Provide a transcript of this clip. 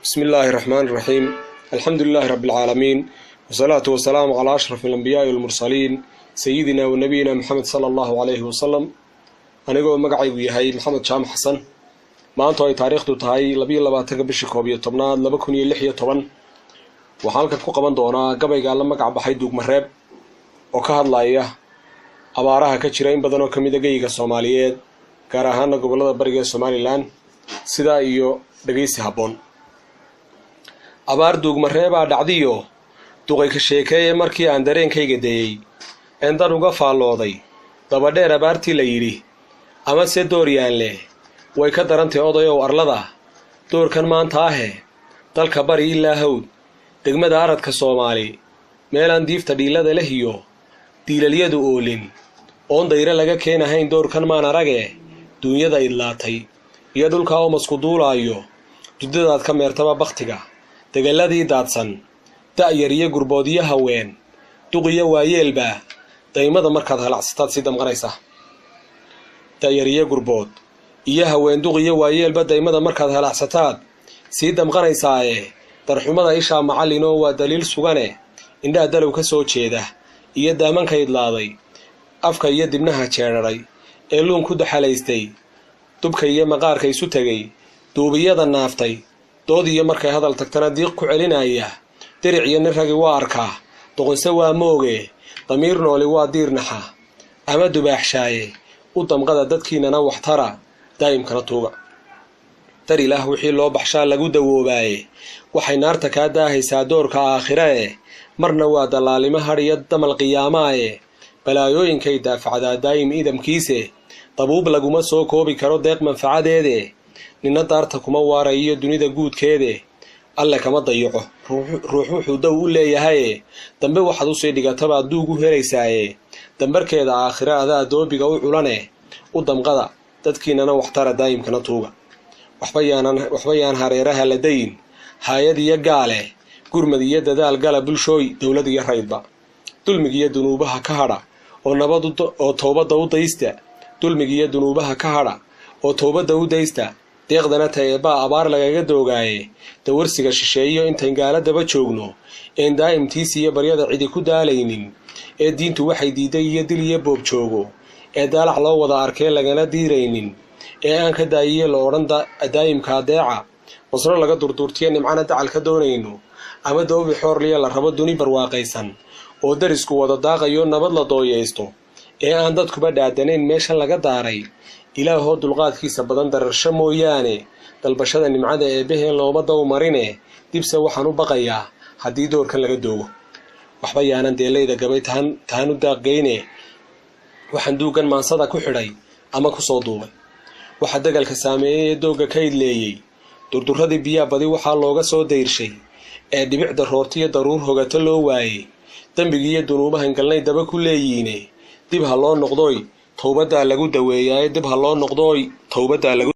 بسم الله الرحمن الرحيم. الحمد لله رب العالمين، والصلاة والسلام على أشرف الأنبياء والمرسلين، سيدنا ونبينا محمد صلى الله عليه وسلم. Anigoo magacaygu yahay Maxamed Jaamac Xasan, maanta ay taariikhdu tahay 22-ka bisha 11aad 2016, waxaan halkan ku qaban doonaa gabayga la magac baxay Duugmareeb, oo ka hadlaya abaaraha ka jira in badan oo ka mid a geyiga Soomaaliyeed, gaar ahaana gobollada bariga ee Somalilan. Sidaa iyo dhegeysi habboon. Abaar duugmareebaa dhacdiyo duqay ka sheekeeye, markii aan dareenkayga dayey een dan uga faallooday dabadheer abaartii la yidhi amase dooryaanleh, way ka darantay odayow arlada doorkan maanta ahe. Dalka bari ilaa hawd, degmada aradka Soomaali, meelaan diifta dhiilada leh iyo diilalyadu oolin oon dayre laga keenahayn doorkan maan arage. Duunyada idlaatay iyo dhulkaa oo masku duulaayo, dudadaad ka meertaba bakhtiga degalladii daadsan, da'yar iyo gurbood iyo haween, duq iyo waayeelba, daymada markaad halacsataad sii damqanaysa. Da'yar iyo gurbood iyo haween, duq iyo waayeelba, daymada markaad halacsataad sii damqanaysaaye. Darxumada ishaa macallinoo waa daliil sugane, indhaha dalow ka soo jeeda iyo daamanka idlaaday, afka iyo dibnaha jeedharay ee luun ku daxalaystay, dubka iyo maqaarka isu tegay, duubiyada naaftay, dood iyo markay hadal tagtana diiq ku celinaya, diric iyo nin ragi waa arkaa, doqonse waa mooge. Damiir nooli waa diirnaxa ama dubaaxshaaye. U damqada dadkiinana, waxtara, daa'imkana tuuga. Dar Ilaah wixii loo baxshaa lagu dawoobaaye. Waxay naarta kaa daahaysaa doorka aakhira e, marna waa dallaalimo hadh iyo damal qiyaamaaye. Balaayooyinkay daafacdaa daa'im idamkiise, dabuub laguma soo koobi karo deeq manfacadeede. Nina daarta kuma waarayiyo dunida guudkeede. Alle kama dayaco ruux wuxuu dow u leeyahaye, dambe waxaad usii dhigataba duug u helaysaaye. Dambarkeeda aakhira adaa doobiga u culane. U damqada dadkiinana, waxtara, daa'imkana tuuga. Waxba yaan hareeraha la dayin haayad iyo gaale. Gurmad iyo dadaal gala bulshooy, dowlad iyo raydba. Dulmiga iyo dunuubaha ka hadha oo nabad oo towbadda u daysta. Dulmiga iyo dunuubaha ka hadha oo towbadda u daysta. Deeqdana taeebbaa abaar lagaga doogaaye. Dawarsiga shisheeyo intayn gaaladaba joogno, een daa'imtiisi iyo baryada cidi ku daalaynin, ee diintu waxay diiday iyo dil iyo boob joogo, ee daalac loo wada arkee lagana diiraynin, ee aan ka daayiye la odhan daa'imka adeeca, masno laga durduurtiyo nimcana dacal ka doonayno, ama doobi xoorliya la rabo duni barwaaqaysan oo darisku wada daaqayo, nabad la dooyaysto, ee aan dadkuba dhaadanayn meeshan laga daaray, Ilaahoo dulqaadkiisa badan dararsho mooyaane, dalbashada nimcada eebbaheen looma dow marine. Dibse waxaan u baqayaa haddii doorkan laga doogo. Waxba yaanan deelayda gabay tahan u daaqgeyne. Waxaan duuggan maansada ku xidhay ama ku soo duubay waxaa dagalka saameeyey ee doogga ka idleeyey, durduradii biyaa badi waxaa looga soo dayrshay, ee dhibicda roortiyo daruur hogato loo waayey, dembigii iyo dunuubahan galnay daba ku leeyiine. Dib ha loo noqdooy, towbaddaa lagu daweeyaaye. Dib ha loo noqdooy, towbaddaa lagu